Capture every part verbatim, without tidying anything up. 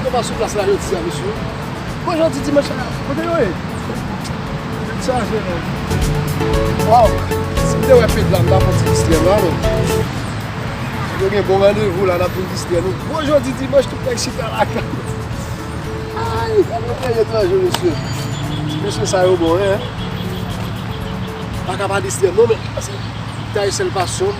Yo pa sou plas la jodi a, mesye. Bon, jodi dimanch la, kote yo ye? Tèt chaje, men. Waw, si m te wè Pedla, m ta fè yon ti distrè m la, men. Yo gen bon randevou la, n ap vin distrè nou. Bon, jodi dimanch, tout nèg chita lakay. Ay, gade yon pèl etranje, mesye. Ti mesye sa yo bon, hein? Pa ka pa distrè m, non, men, paske ta e sèl pasyon m.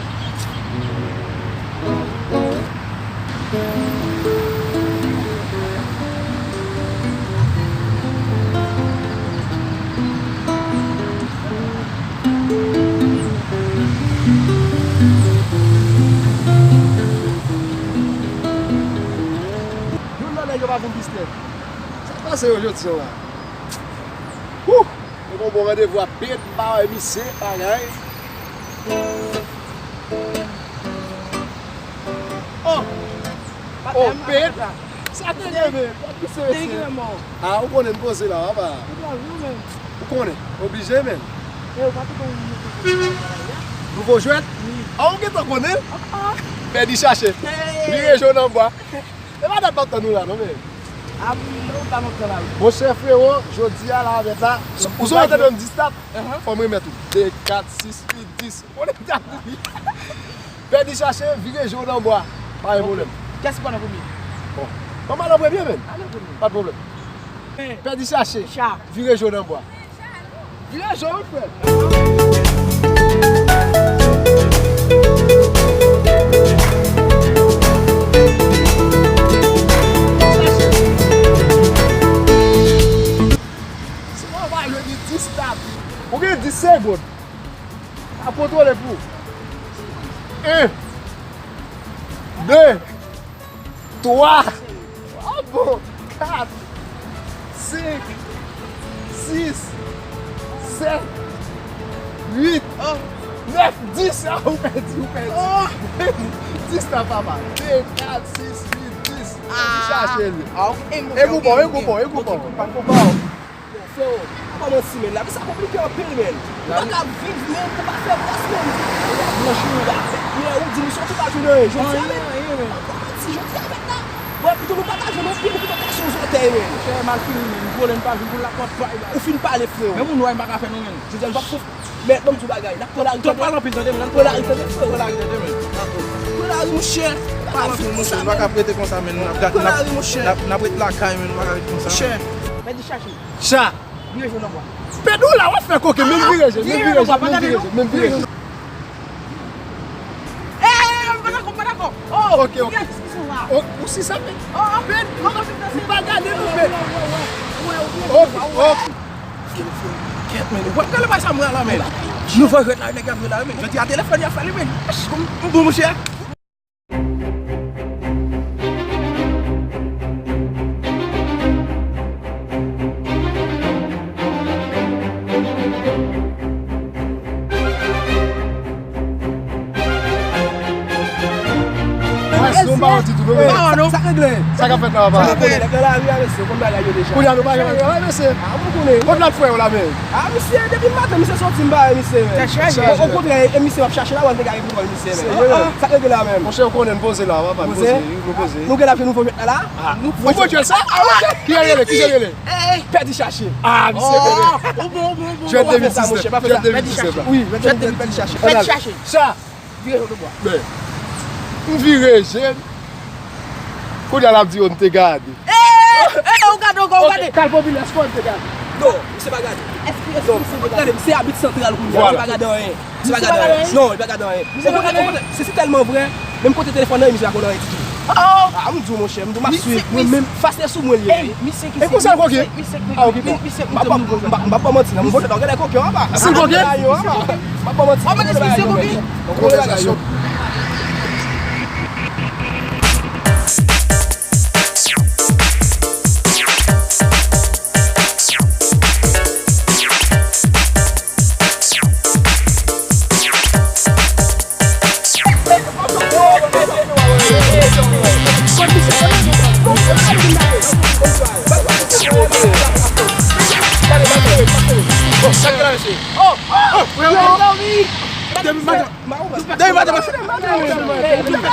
Youn nan nèg yo pa vin distrè m. Sa k pase yo jodi an la? Wouh! Mwen gen yon bon randevou ak Ped, m pa wè misye, bagay. Oh! Oh, Ped! Sa te gen, men! Gad misye, mesye! Ah, ou konnen m poze la, papa. Ou konnen? Oblije, men. Nouvo jwèt? Ah, ou gentan konnen? Pèdi chache. Vire je w nan bwa. E pa dat m ap tann ou la, non, men. Ah, wi, ou pa nan tan la, wi. Monchè, frewo, jodi a la, avèk la, ou sonje tande m di stop? Fò m remèt ou. De, kat, sis, uit, dis. Ou konnen dat li. Pèdi chache, vire je w nan bwa. Pa gen pwoblèm. Kiyès ki pral an premye? Bon. Ban m al an premye, men. Ale an premye. Pa de pwoblèm. Pèdi chache, vire je w nan bwa. Vire je w, wi, frè. Se yon valè de dis tapi. Ou gen dis segonn. Ap kontwole pou ou. En. De. Twa. Oh, bon. Kat. Senk. Sis. Sèt. Uit. Nèf. Dis. Ah, ou pèdi, ou pèdi. Dis la, papa. De, kat, sis, uit, dis. Ou chache li. E gou bon, e gou bon, e gou bon. Pa konpa. Bon, frewo, pa manti, men, lavi sa konplike anpil, men. Ou pa ka viv, men, pou pa fè bras, men. Ou di misye ou tou pa jwenn anyen. Jodi a, men, pa manti, jodi a, men, la. Wè, pito nou pa ta jwenn anpil, nou pito kase yon zòtèy, men. Chè, mal fini, men. Vòlè n pa jwenn pou lakòt pay la. Ou fin pale, frewo. Men moun nwa m pa ka fè nou, men. Jodi a, nou p ap konf-, men, ban m di w bagay. N ap pran lari, tande. Pran lari, tande, frewo. Pran lari, tande, men. Pran lari, monchè. Pale anpil, monchè. Nou pa ka rete konsa, men. N ap gate, n ap, n ap, n ap ret lakay, men. Nou pa ka ret konsa. Monchè. Pèdi chache. Cha! Vire je w nan bwa. Pèdi w la, w ap fè koken, men vire je, men vire je, men vire je, men vire je. Eh, m pa dakò, m pa dakò. Oh, ok, ok. Ou si sa, men. Oh, men, m pa gade nou, men. Ok, ok. Kèt, men, ou konn gade bay sa mwen la, men. Nou fè jwèt la, nèg ap jwe la, men. Jodi a telefòn y ap fè li, men. M bon, monchè. Sa k regle? Sa k ap fèt la, papa? Kounye a nou pa janm al travay, mesye. Kot lòt frè yo la, men? Ah, misye, depi maten, misye soti, m pa wè misye, men. Okontrè, e misye m ap chache la, w al te gade pou kò l, misye, men. Sa k regle la, men? Monchè, ou konnen n poze la, papa, n poze, wi, nou poze. Nou gen la fè nouvo jwèt la, la? Ah, nouvo jwèt sa? Ah, wi. Ki jan l rele? Ki jan l rele? Pèdi chache. Ah, misye konnen. Jwèt de mil disnèf. Jwèt de mil disnèf la. Wi, jwèt de mil disnèf. Pèdi chache. Cha! Vire je w nan bwa. Men, m vire je m. Kounye a l ap di yo m te gade. Eh, eh, ou gade ankò, ou gade. Kal popilè, èske w te gade? Non, misye pa gade. Non, gade, misye abit santral kounye a, misye pa gade anyen. Misye pa gade anyen. Non, li pa gade anyen. Misye pa gade anyen. Se si tèlman vre, menm kote telefòn nan ye, misye pa konn anyen ditou. Ah, m di w, monchè, m di w, m ap swiv. Mwen menm, fas sou mwen l ye. E pou sa l koke? Ah, ok, bon. M pa, m pa, m pa, m pa ba w manti, non. M konnen w gade koken anba. Se l koke? M pa ba w manti. Bon, men, misye koke. Bon, konnen bagay yo. Depi maten, depi maten,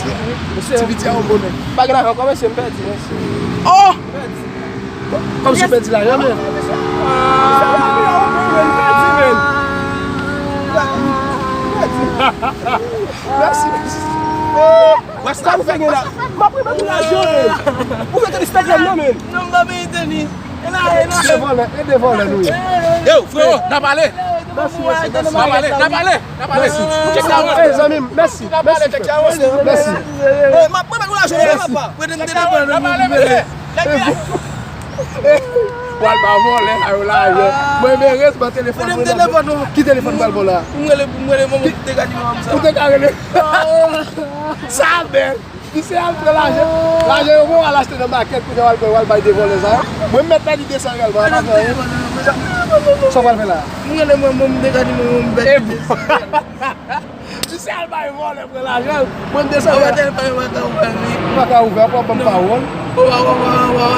Ti piti a yon bonè. Pa gen lajan ankò, mesye, m pèdi, mesye. Oh! Kòmsi w pèdi lajan, men. Mèsi, mèsi. Sa ou fè gen la? M ap remèt ou lajan, men. Ou fè tèlis pèdi lajan, men. Non, m pa peye tèlis. E la, e la. Se vòlè, e de vòlè nou ye. Yo, frewo, n a pale. Mèsi, mèsi, mèsi. N a pale, n a pale, n a pale. Mèsi. Ou tcheke a wè. Ey, zanmi m, mèsi. Mèsi, frè. Mèsi. Ey, m ap remèt ou lajan, papa. Prete m telefòn, n a pale, mesye. Pral ba vòlè sa yo lajan. Mwen, erezman telefòn mwen nan men. Ki telefòn pral ba w la? M rele, m rele manman m te ka di manman m sa. Ou te ka rele. Sa bèl. Misye al pran lajan. Lajan yo bon, al achte nan makèt, kounye a w al pran, w al bay de vòlè sa yo. Mwen, m mèt pèdi de san rèl, mwen, pa fè anyen. Sa w pral fè la? M rele manman m, m te ka di manman m pèdi de san. Misye al bay vòlè pran lajan l. Mwen, m desann. Ou pa ka ouvè, ou pa ban m pawòl. Ou pa, ou pa, ou pa, ou pa.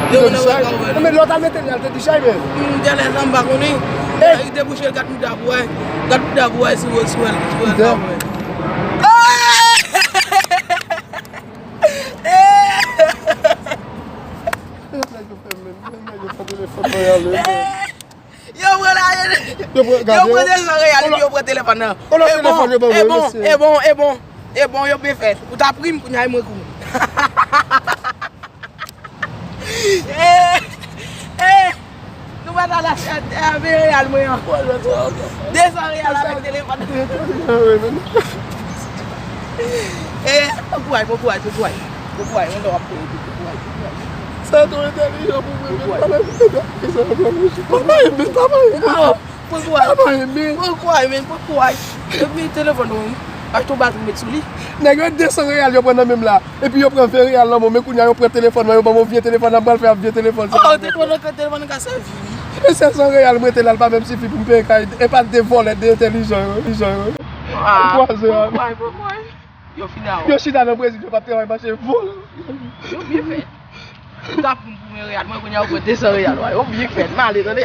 Yo, mwen pa ka ouvè. Non, men lè w t al mete li a, l te di chay, men. M te alèz la, m pa konnen. Li debouche l, gad mouda pou wè. Gad mouda pou wè si w, si w, si w, l pa wè. Nèg yo fè men, nèg yo fè telefòn mwen ale. Yo pran la, yo pran de san reyal, epi yo pran telefòn nan. E bon, e bon, e bon, e bon, e bon, yo byen fè. Ou ta pri m, kounye a e mwen kou. Eh, eh, nou pa ta la chante a ven reyal mwen an. De san reyal avèk telefòn. Eh, bon kouraj, bon kouraj, bon kouraj. Bon kouraj, mwen lè w ap peye tou, bon kouraj, bon kouraj. Sa tou entèlijan pou mwen, men pale avèk nèg la. Papa Emil, papa Emil. Pran kouraj. Papa Emil. Pran kouraj, men, pran kouraj. Epi telefòn ou, achte yon batri, met sou li. Nèg yo de san reyal yo pran nan men m la. Epi yo pran ven reyal nan men w, men kounye a yo pran telefòn mwen, yo ban m yon vye telefòn, nan pral fè ak vye telefòn sa. Oh, telefòn nan ka, telefòn nan ka sèvi, wi. E sèl san reyal m rete la, l pa menm sifi pou m peye kay, e pa de vòlè, de entèlijan yo, entèlijan yo. Ah, kwaze a. Pran kouraj, pran kouraj. Yo fini a ou. Yo chita nan Brezil, yo p ap travay mache vòlè. Yo byen fè. Ou ta pran pou mwen reyal, mwen kounye a ou pran de san reyal, wa. Yo byen fè, m ale, tande.